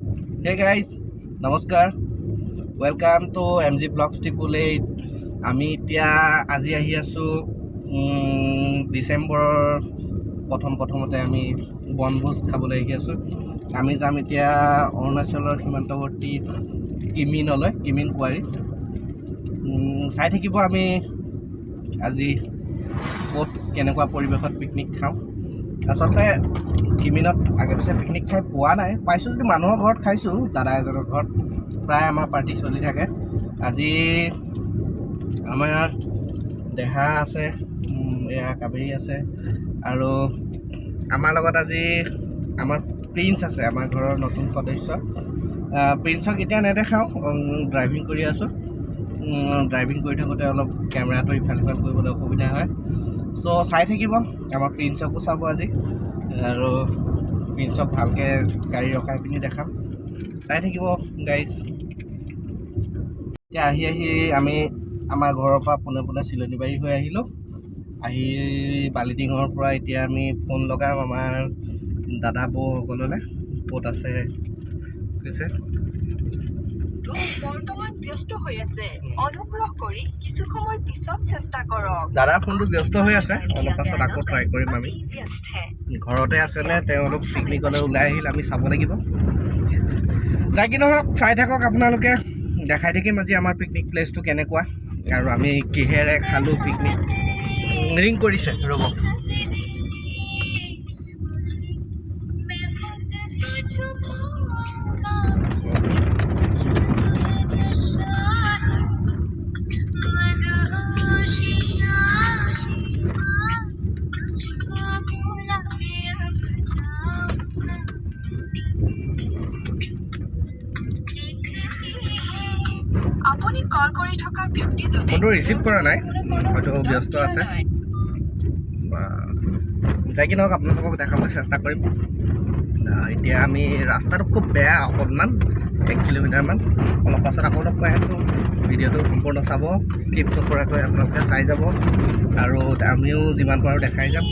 Hey guys, নমস্কাৰ, welcome to MG blogs 888। আমি এতিয়া আজি আহি আছোঁ ডিচেম্বৰৰ প্ৰথমতে আমি বনভোজ খাবলৈ আহি আছোঁ। আমি যাম এতিয়া অৰুণাচলৰ সীমান্তৱৰ্তী কিমিনলৈ, কিমিন কোৱাৰী। চাই থাকিব আমি আজি ক'ত কেনেকুৱা পৰিৱেশত পিকনিক খাওঁ। আচলতে কিমিনত আগে পিছে পিকনিক খাই পোৱা নাই। পাইছোঁ যদি মানুহৰ ঘৰত খাইছোঁ, দাদা এজনৰ ঘৰত প্ৰায় আমাৰ পাৰ্টি চলি থাকে। আজি আমাৰ দেহা আছে, এয়া কাবেৰী আছে আৰু আমাৰ লগত আজি আমাৰ প্ৰিন্স আছে, আমাৰ ঘৰৰ নতুন সদস্য। প্ৰিন্সক এতিয়া নেদেখাওঁ, ড্ৰাইভিং কৰি আছোঁ। ড্ৰাইভিং কৰি থাকোঁতে অলপ কেমেৰাটো ইফাল সিফাল কৰিবলৈ অসুবিধা হয়। চ' চাই থাকিব, আমাৰ প্ৰিন্সকো চাব আজি আৰু প্ৰিন্সক ভালকৈ গাড়ী ৰখাই পিনি দেখাম। চাই থাকিব গাইজ। এতিয়া আহি আহি আমি আমাৰ ঘৰৰ পৰা পোনে পোনে চিলনীবাৰী হৈ আহিলোঁ। আহি বালিডিঙৰ পৰা এতিয়া আমি ফোন লগাম আমাৰ দাদা বৌসকললৈ, ক'ত আছে কৈছে। বৰ্তমান ব্যস্ত হৈ আছে। অনুগ্ৰহ কৰি কিছু সময় পিছত চেষ্টা কৰক। দাদাৰ ফোনটো ব্যস্ত হৈ আছে, অলপ পাছত আকৌ ট্ৰাই কৰিম আমি। अभी व्यस्त है। ঘৰতে আছেনে তেওঁলোক পিকনিকলৈ ওলাই আহিল, আমি চাব লাগিব। যাই কি নহওক, চাই থাকক আপোনালোকে, দেখাই থাকিম আজি আমাৰ পিকনিক প্লেচটো কেনেকুৱা আৰু আমি কিহেৰে খালোঁ পিকনিক। ৰিং কৰিছে, ৰ'ব। আপুনি কল কৰি থকা ব্যক্তিজনে ফোনটো ৰিচিভ কৰা নাই, হয়তো ব্যস্ত আছে। বা যাই কি নহওক, আপোনালোকক দেখাবলৈ চেষ্টা কৰিম। এতিয়া আমি ৰাস্তাটো খুব বেয়া অকণমান, 1 কিলোমিটাৰমান। অলপ পাছত আকৌ লগ পাই আছোঁ। ভিডিঅ'টো সম্পূৰ্ণ চাব, স্কিপ নকৰাকৈ আপোনালোকে চাই যাব আৰু আমিও যিমান পাৰোঁ দেখাই যাম।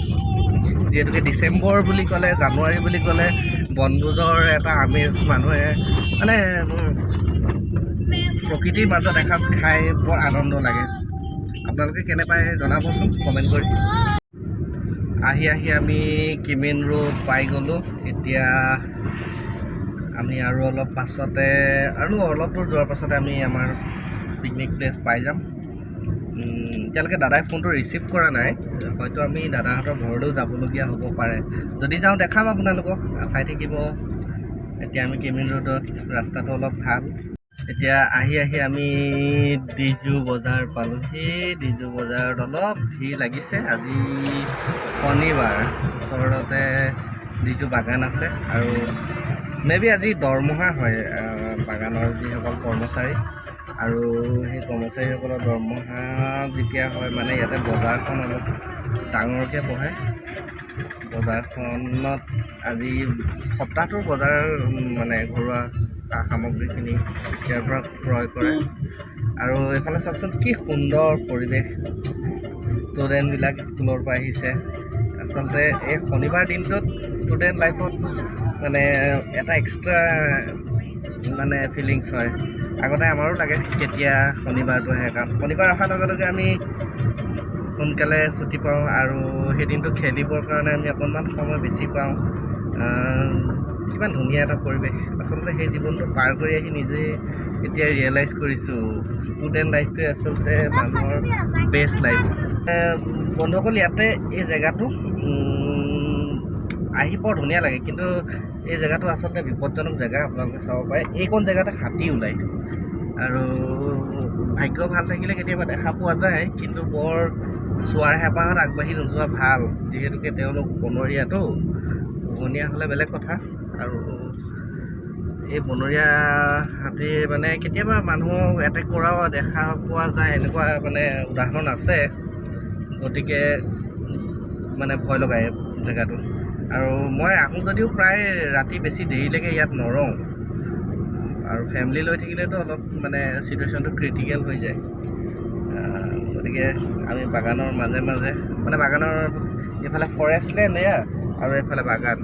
যিহেতুকে ডিচেম্বৰ বুলি ক'লে, জানুৱাৰী বুলি ক'লে বনভোজৰ এটা আমেজ, মানুহে মানে প্ৰকৃতিৰ মাজত এসাঁজ খাই বৰ আনন্দ লাগে। আপোনালোকে কেনে পায় জনাবচোন কমেণ্ট কৰি। আহি আহি আমি কিমিন ৰোড পাই গ'লোঁ। এতিয়া আমি আৰু অলপ পাছতে, আৰু অলপ দূৰ যোৱাৰ পাছতে আমি আমাৰ পিকনিক প্লেচ পাই যাম। এতিয়ালৈকে দাদাই ফোনটো ৰিচিভ কৰা নাই। হয়তো আমি দাদাহঁতৰ ঘৰলৈও যাবলগীয়া হ'ব পাৰে। যদি যাওঁ দেখাম আপোনালোকক, চাই থাকিব। এতিয়া আমি কিমিন ৰোডত, ৰাস্তাটো অলপ ভাল। এতিয়া আহি আহি আমি ডিজু বজাৰ পালোহি। ডিজু বজাৰত অলপ ভিৰ লাগিছে, আজি শনিবাৰ। ওচৰতে ডিজু বাগান আছে আৰু মে বি আজি দৰমহা হয় বাগানৰ যিসকল কৰ্মচাৰী আৰু সেই কৰ্মচাৰীসকলৰ দৰমহা যেতিয়া হয়, মানে ইয়াতে বজাৰখন অলপ ডাঙৰকৈ বহে। বজাৰখনত আজি সপ্তাহটোৰ বজাৰ, মানে ঘৰুৱা সা সামগ্ৰীখিনি ইয়াৰ পৰা ক্ৰয় কৰে। আৰু এইফালে চাওকচোন, কি সুন্দৰ পৰিৱেশ। ষ্টুডেণ্টবিলাক স্কুলৰ পৰা আহিছে। আচলতে এই শনিবাৰ দিনটোত ষ্টুডেণ্ট লাইফত মানে এটা এক্সট্ৰা মানে ফিলিংছ হয়। আগতে আমাৰো লাগে কেতিয়া শনিবাৰটো আহে, কাৰণ শনিবাৰ অহাৰ লগে লগে আমি সোনকালে ছুটি পাওঁ আৰু সেই দিনটো খেলিবৰ কাৰণে আমি অকণমান সময় বেছি পাওঁ। কিমান ধুনীয়া এটা পৰিৱেশ। আচলতে সেই জীৱনটো পাৰ কৰি আহি নিজে এতিয়া ৰিয়েলাইজ কৰিছোঁ, ষ্টুডেণ্ট লাইফটোৱে আচলতে মানুহৰ বেষ্ট লাইফ। বন্ধুসকল, ইয়াতে এই জেগাটো আহি বৰ ধুনীয়া লাগে, কিন্তু এই জেগাটো আচলতে বিপদজনক জেগা। আপোনালোকে চাব পাৰে, এইকণ জেগাতে হাতী ওলায় আৰু ভাগ্য ভাল থাকিলে কেতিয়াবা দেখা পোৱা যায়। কিন্তু বৰ চোৱাৰ হেঁপাহত আগবাঢ়ি নোযোৱা ভাল, যিহেতুকে তেওঁলোক বনৰীয়াটো। পোহনীয়া হ'লে বেলেগ কথা। আৰু এই বনৰীয়া হাতীৰ মানে কেতিয়াবা মানুহক এটেক কৰাও দেখা পোৱা যায়, এনেকুৱা মানে উদাহৰণ আছে। গতিকে মানে ভয় লগা এই জেগাটো। আৰু মই আহোঁ যদিও প্ৰায় ৰাতি বেছি দেৰিলৈকে ইয়াত নৰওঁ আৰু ফেমিলি লৈ থাকিলেতো অলপ মানে চিটুৱেশ্যনটো ক্ৰিটিকেল হৈ যায়। গতিকে আমি বাগানৰ মাজে মাজে, মানে বাগানৰ এইফালে ফৰেষ্ট লেণ্ড এয়া আৰু এইফালে বাগান।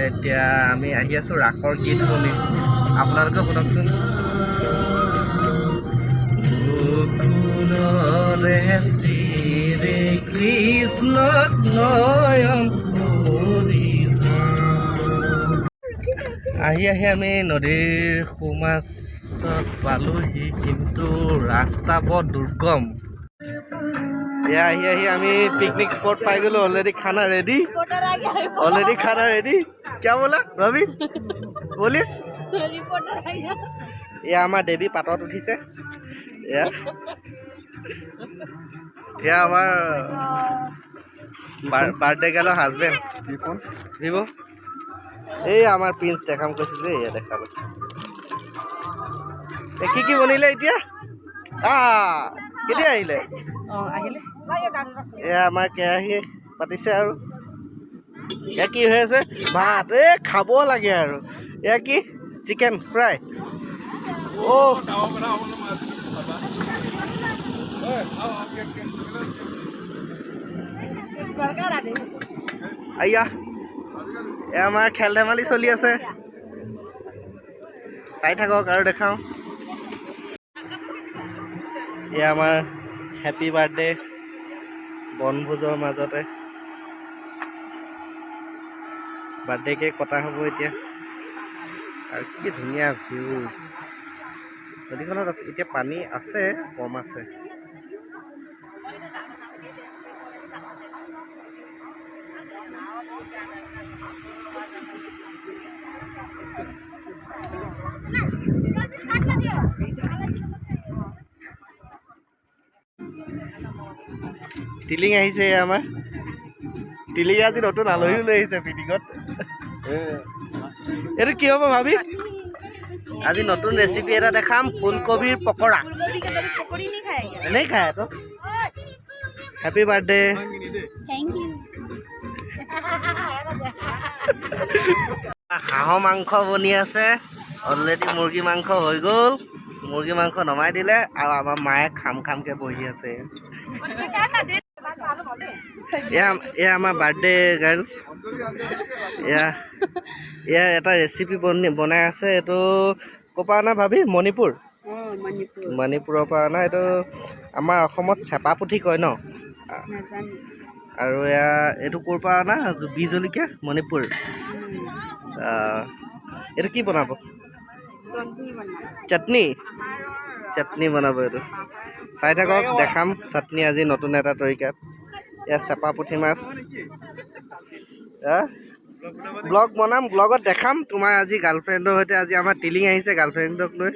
এতিয়া আমি আহি আছোঁ ৰাসৰ গীত শুনি। আপোনালোকে শুনকচোন। গোকুলৰে শ্ৰী কৃষ্ণক নয়ন কৰিছে। আহি আহি আমি নদীৰ সোঁমাজত পালোহি, কিন্তু ৰাস্তা বৰ দুৰ্গম। এয়া আহি আহি আমি পিকনিক স্পট পাই গ'লো। অলৰেডি খানা ৰেডি, অলৰেডি খানা ৰেডি। क्या बोला ৰবি? बोलिए। এয়া আমাৰ দেৱী পাতত উঠিছে। এয়া আমাৰ বাৰ্থডে গাৰ্লৰ হাজবেণ্ড ভিভ'। এই আমাৰ প্ৰিন্স দেখাম কৈছিলে, এয়া দেখালো। এ কি কি বনিলে এতিয়া? কেতিয়া আহিলে? এয়া আমাৰ কেৰাহী পাতিছে আৰু এয়া কি হৈ আছে? ভাত। এই খাব লাগে আৰু। এয়া কি? Chicken fry. অ' আইয়া, এয়া আমাৰ খেল ধেমালি চলি আছে। চাই থাকক আৰু দেখাওঁ। এয়া আমাৰ হেপী বাৰ্থডে বনভোজৰ মাজতে বাৰ্থডে কেক কটা হ'ব এতিয়া। আৰু কি ধুনীয়া ভিউ নদীখনত আছে। এতিয়া পানী আছে, কম আছে। টিলিং আহিছে। এয়া আমাৰ টিলিং আজি নতুন আলহীও লৈ আহিছে পিকনিকত। এইটো কি হ'ব ভাবি? আজি নতুন ৰেচিপি এটা দেখাম, ফুলকবিৰ পকৰা। पकौड़ी नहीं खाएगा? नहीं खाया तो हैप्पी बार्थडे। Thank you. হাঁহৰ মাংস বনি আছে অলৰেডি। মুৰ্গী মাংস হৈ গ'ল, মুৰ্গী মাংস নমাই দিলে আৰু আমাৰ মায়ে খাম খামকৈ বহি আছে। এয়া আমাৰ বাৰ্থডে গাৰ্ল। এয়া এয়া এটা ৰেচিপি বনাই আছে। এইটো ক'ৰ পৰা অনা ভাবি? মণিপুৰ? মণিপুৰ। মণিপুৰৰ পৰা অনা। এইটো আমাৰ অসমত চেপা পুঠি কয় ন? নাজানো। আৰু এয়া এইটো ক'ৰ পৰা অনা? বি জলকীয়া মণিপুৰ। এইটো কি বনাব? চাটনি বনাম। চাটনি, চাটনি বনাব এইটো। চাই থাকক, দেখাম চাটনি আজি নতুন এটা তৰিকাত। এয়া চেপা পুঠি মাছ। ব্লগ বনাম, ব্লগত দেখাম তোমাৰ আজি গাৰ্লফ্ৰেণ্ডৰ সৈতে। আজি আমাৰ টিলিং আহিছে গাৰ্লফ্ৰেণ্ডক লৈ।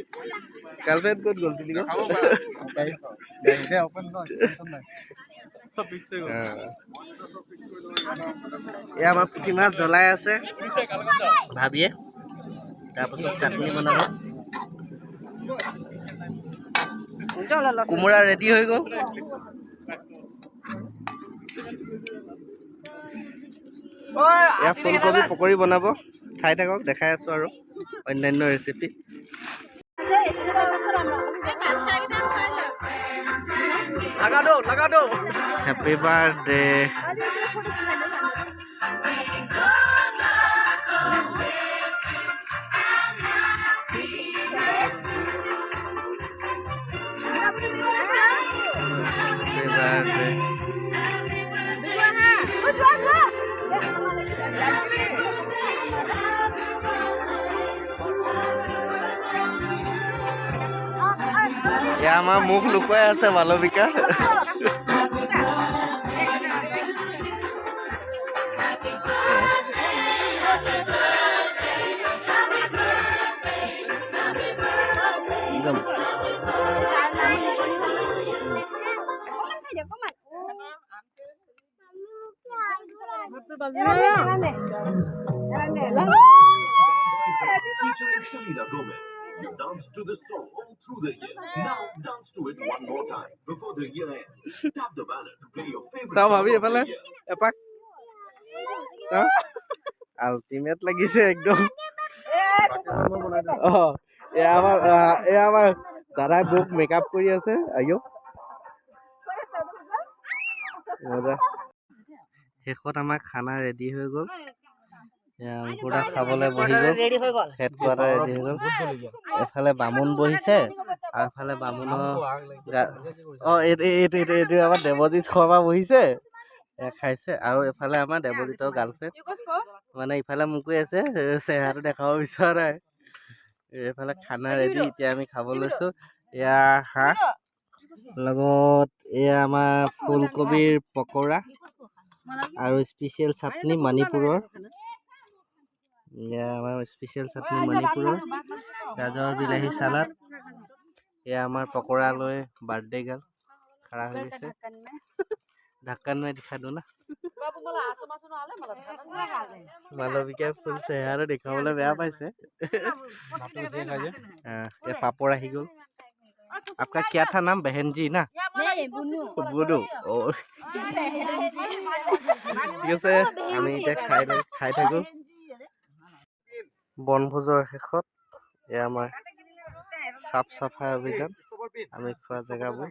গাৰ্লফ্ৰেণ্ড ক'ত গ'ল টিলিঙৰ? এয়া আমাৰ পুঠি মাছ জ্বলাই আছে ভাবিয়ে, তাৰপাছত চাটনি বনাব। কোমোৰা ৰেডি হৈ গ'ল। এয়া ফুলকবি পকৰি বনাব। খাই থাকক, দেখাই আছোঁ আৰু অন্যান্য recipe. Happy birthday. Happy birthday. এয়া আমাৰ মুখ লুকুৱাই আছে মালবিকা। একদম। Featuring Selena Gomez. You danced to this song all through the year. Now dance to it one more time before the year ends. Tap the banner to play your favorite চাওঁ song ভাবি of the এফালে year. এপাক চাওঁ। Ultimate লাগিছে একদম। অঁ, এয়া আমাৰ দাদাই বৌক মেকআপ কৰি আছে। আইঅ মজা। শেষত আমাৰ খানা ৰেডি হৈ গ'ল। এয়া অংকুৰা খাবলৈ বহি গ'ল। হেডকোৱাৰ্টাৰ ৰেডি হৈ গ'ল। এফালে বামুণ বহিছে আৰু এফালে বামুণৰ অঁ, এইটো এইটো এইটো এইটো আমাৰ দেৱজিত শৰ্মা বহিছে, এয়া খাইছে। আৰু এফালে আমাৰ দেৱজিতৰ গাৰ্লফ্ৰেণ্ড, মানে ইফালে মোক কৈ আছে, চেহেৰাটো দেখাব বিচৰা নাই। এইফালে খানা ৰেডি, এতিয়া আমি খাব লৈছোঁ। এয়া হাঁহ, লগত এয়া আমাৰ ফুলকবিৰ পকৰা আৰু স্পেচিয়েল চাটনি মণিপুৰৰ। এয়া আমাৰ স্পেচিয়েল চাটনি মণিপুৰৰ, গাজৰ বিলাহী চালাড। এয়া আমাৰ পকৰা লৈ বাৰ্থডে গাৰ্ল খাৰা হৈ গৈছে। ढक्कन में दिखा दो ना। মালবিকাই ফুল চেহেৰাটো দেখুৱাবলৈ বেয়া পাইছে। এই পাপৰ আহি গ'ল। आपका क्या था नाम, बहन जी ना? বুনু। অ, ঠিক আছে, আমি এতিয়া খাই থাকোঁ। বনভোজৰ শেষত এয়া আমাৰ চাফ চাফাই অভিযান, আমি খোৱা জেগাবোৰ।